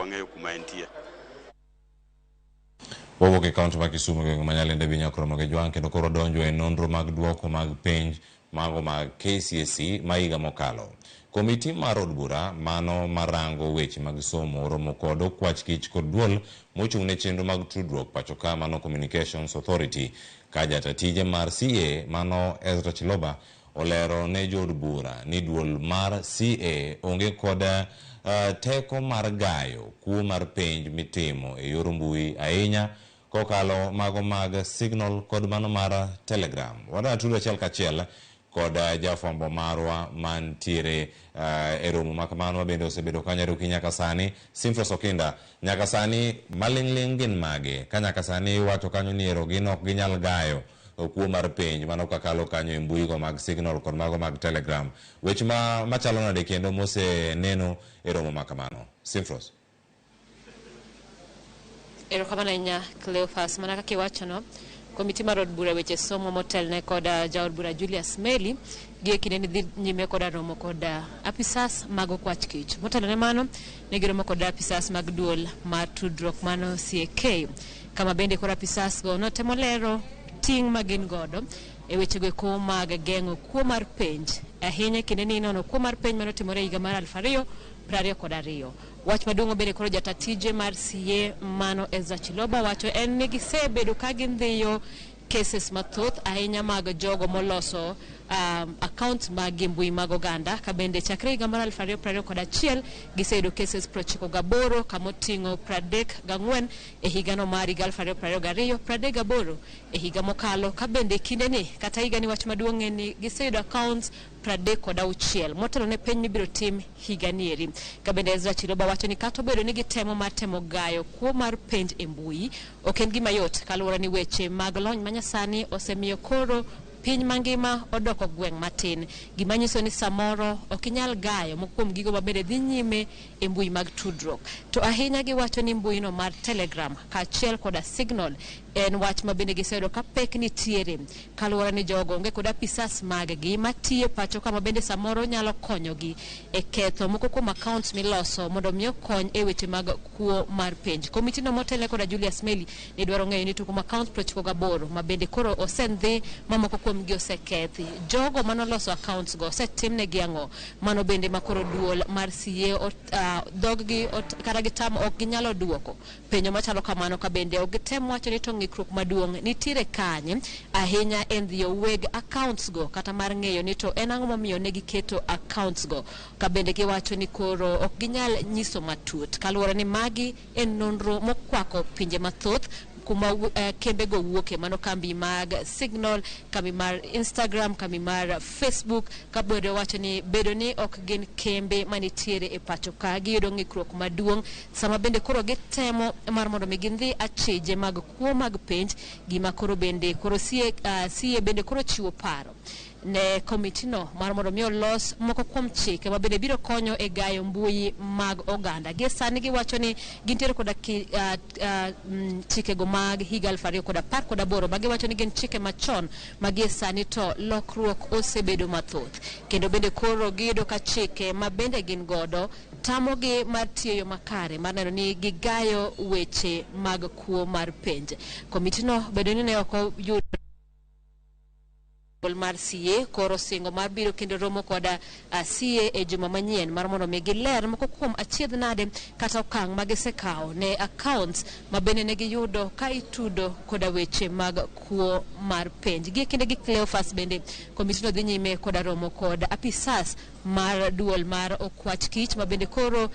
wang'eyo kuma entie. Wawuok e kaunti ma Kisumu, gwenge ma Nyalenda Binyakromo gi Jwang' kendo koro donjo e nonro mag duoko mag penj mago mag KCSE ma higa mokalo. Komiti mar od bura mano marango weche mag somo oromo kod okwach kich kod duol mochung' ne chenro mag tudruok pacho ka, mano Communications Authority, ka jata tije mar CA mano Ezra Chiloba olero ne jood bura ni duol mar CA onge kod teko mar gayo kuo mar penj mitimo e yor mbui, ahinya kokalo mago mag Signal kod mano mar Telegram. Wadwa tudo achiel kachiel kod jafwambo marwa mantiere e romo ma kamano mabende osebedo kanyo okinyi nyaka sani, Simfros Okinda. Nyaka sani maling'ling' gin mage ka nyaka sani iwacho kanyo ni ero gin ok ginyal gayo kuo mar penj mano kakalo kanyo e mbui go mag Signal kod mago mag Telegram? Weche ma machalo nade kendo moseneno e romo ma kamano, Simfros? Erokamano ahinya, Cleophas. Mana kaka iwachono, komiti mar od bura weche somo motelne kod jaod bura Julius Meli gi e kindeni dhi nyime koda romo kod apisas mag okwach kich. Motelo ne mano, ne giromo kod apisas mag duol mar tudruok mano CAK, kama bende koro apisas go notemo lero ting' ma gin godo e wechego eko mag geng'o kuo mar penj. Ahinya e kindeni inono kuo mar penj manotimore e higa mar 2022. Wach maduong' bende koro jata tije mar CA mano Ezra Chiloba wacho en ni gisebedo ka gindhiyo cases mathoth ahinya mag jogo moloso accounts mag mbui mag oganda, ka bende chakre higa mar 2021 giseyudo cases 98, kamoting'o 34 e higano mar higa 2022, 38 e higa mokalo, ka bende kindeni kata higani wach maduong' en ni giseyudo accounts 36 motelo ne penj mibiro tim higa nieri. Ka bende Ezra Chiloba wacho ni kata obedo ni gitemo mar temo gayo kuo mar penj e mbui, ok en gima yot kaluwore ni weche mag lony manyasani osemiyo koro piny mangima odoko gweng' matin, gima nyiso ni samoro ok inyal gayo moko kuom gigo mabende dhi nyime e mbui mag tudruok. To ahinya giwacho ni mbuino mar Telegram kaachiel koda Signal en wach ma bende giseyudo ka pek nitiere kaluwore ni jogo onge kod apisas mag-gi matiyo pacho, kama bende samoro nyalo konyogi e ketho moko kuom accounts miloso mondo mi okony e weche mag kuo mar penj. Komiti no motelne koda Julius Meli ne dwaro ng'eyo ni to kuom accounts 98 ma bende koro osendhi ma moko kuomgi osekethi, jogo manoloso accounts go osetimnegi ang'o? Mano bende ma koro duol mar CA dhog-gi kata gitamo, ok ginyalo duoko penjo machalo kamano, ka bende ok gitem wacho ni to ng'ikruok maduong' nitiere kanye ahinya e ndhiyo weg accounts go, kata mar ng'eyo ni to en ang'o momiyo ne giketo accounts go, ka bende giwacho ni koro ok ginyal nyiso matut kaluwore ni magi en nonro mokwako pinje mathoth kuma kembego wuoke, mano kambi mag Signal, kambi mar Instagram, kambi mar Facebook, ka bende wacho ni bedo ni ok gin kembe manitiere e pacho ka, giyudo ng'ikruok maduong' sama bende koro gitemo mar mondo mi gindhi achije mag kuo mag penj. Gima koro bende koro CA bende koro chiwo paro ne komitino mar mondo mi olos moko kuom chike ma bende biro konyo e gayo mbui mag oganda. Gie sani giwacho ni gintiere koda chikego mag higa 2018 ma giwacho ni gin chike machon ma gie sani to lokruok osebedo mathoth, kendo bende koro giyudo ka chike ma bende gin godo tamogi mar tiyo yo makare mar neno ni gigayo weche mag kuo mar penj. Komitino bedo ni ne ok oyudo mar CA koro singo mar biro kendo romo koda CA e juma manyien mar mondo mi giler moko kuom achiedh nade kata okang' ma gisekawo ne accounts ma bende ne giyudo ka itudo koda weche mag kuo mar penj. Gie kinde gi, Cleophas, bende komitino dhi nyime koda romo kod apisas mar duol mar okwach kich ma bende koro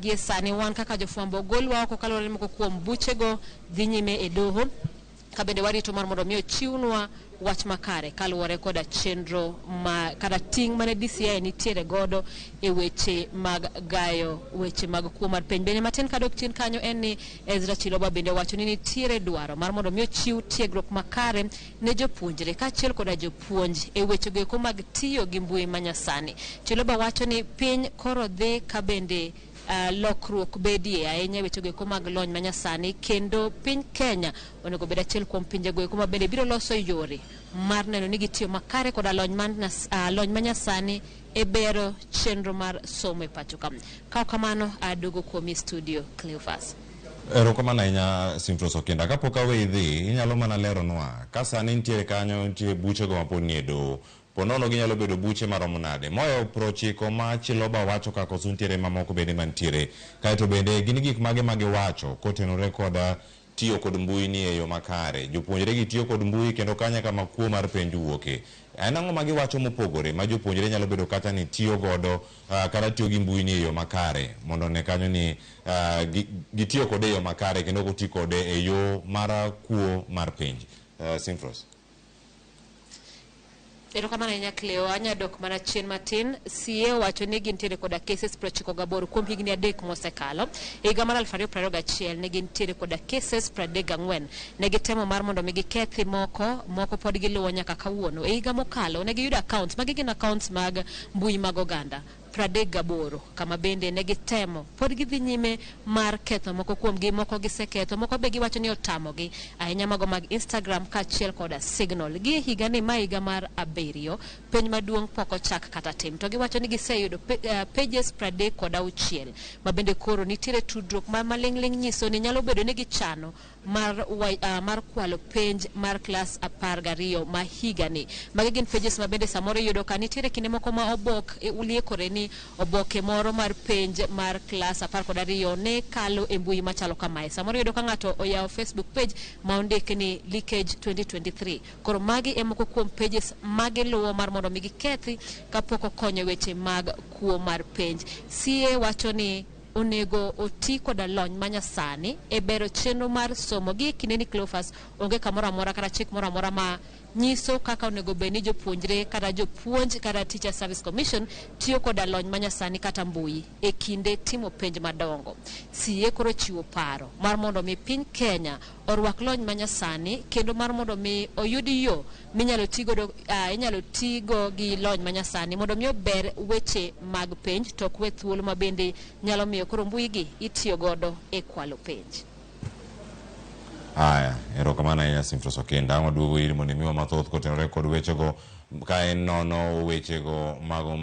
gie sani wan kaka jofwambo ogolwa oko kaluwore ni moko kuom buchego dhi nyime e doho, ka bende warito mar mondo mi ochiwnwa wach makare kaluwore koda chenro ma kata ting' mane DCI nitiere godo e weche mag gayo weche mag kuo mar penj. Bende matin kadok chien kanyo en ni Ezra Chiloba bende owacho ni nitiere dwaro mar mondo mi ochiw tiegruok makare ne jopuonjre kaachiel koda jopuonj e wechego eko mag tiyo gi mbui manyasani. Chiloba wacho ni piny koro dhi ka bende Lokruok bedie ahinya e wechego eko mag lony manyasani kendo piny Kenya onego bed achiel kuom pinjego eko ma bende biro loso yore mar neno ni gitiyo makare koda lony lony manyasani e bero chenro mar somo e pacho ka. Ka ok kamano, aduogo kuomi e studio, Cleophas. Erokamano ahinya, Simfros Okinda. Kapok aweyi dhi, inyalo mana leronwa ka sani nitiere kanyo, nitie buchego mapod nie doho. Po nono ginyalo bedo buche maromo nade? Mohewo 90 ma Chiloba wacho ka koso nitiere mamoko bende mantiere. Kaeto bende gin gik mage ma giwacho kotenore kod tiyo kod mbui ni e yo makare. Jopuonjre gi tiyo kod mbui kendo kanya kama kuo mar penj wuoke. En ang'o ma giwacho mopogore ma jopuonjre nyalo bedo kata ni tiyo godo kata tiyo gi mbui ni e yo makare mondo ne kanyo ni gitiyo kode e yo makare kendo ok oti kode e yo mar kuo mar penj. Simfros. Erokamano ahinya, Cleo. Anya dok mana chien matin. CA owacho ni gintiere koda cases 98 kuom higni 3 mosekalo. E higa mar 2021 ne gintiere koda cases 34. Ne gitemo mar mondo mi gikethi moko, moko pod giluwo nyaka kawuono. E higa mokalo ne giyudo accounts, magi gin accounts mag mbui mag oganda 38, kama bende ne gitemo pod gidhi nyime mar ketho moko kuomgi, moko giseketho, moko be giwacho ni otamogi ahinya, mago mag Instagram kaachiel koda Signal. Gi e higani, ma higa mar 7, penj maduong' pok ochak kata tim, to giwacho ni giseyudo pages 36 ma bende koro nitiere tudruok ma maling'ling' nyiso ni nyalo bedo ni gichano mar kwalo penj mar klas 12 ma higani. Magi gin pages ma bende samoro iyudo ka nitiere kinde moko ma obok liekore ni oboke moro mar penj mar klas 12 ne kalo e mbui machalo kamae. Samoro iyudo ka ng'ato oyawo Facebook page ma ondik ni leakage 2023. Koro magi e moko kuom pages magiluwo mar mondo mi gikethi kapok okonyo weche mag kuo mar penj. CA wacho ni onego oti koda lony manyasani e bero chenro mar somo. Gi e kindeni, Cleophas, onge kamoro amora kata chik moro amora ma nyiso kaka onego bed ni jopuonjre kata jopuonj kata Teacher Service Commission tiyo koda lony manyasani kata mbui e kinde timo penj madongo. CA koro chiwo paro mar mondo mi piny Kenya orwak lony manyasani kendo mar mondo mi oyud yo minyalo tigodo inyalo tigo gi lony manyasani mondo mi ober weche mag penj, to ok we thuolo ma bende nyalo miyo koro mbui gi itiyo godo e kwalo penj. Aya, erokamano ahinya, Simfros Okinda. Ang' waduogo iri mondo imiwa mathoth kotenore kod wechego ka en nono wechego mago.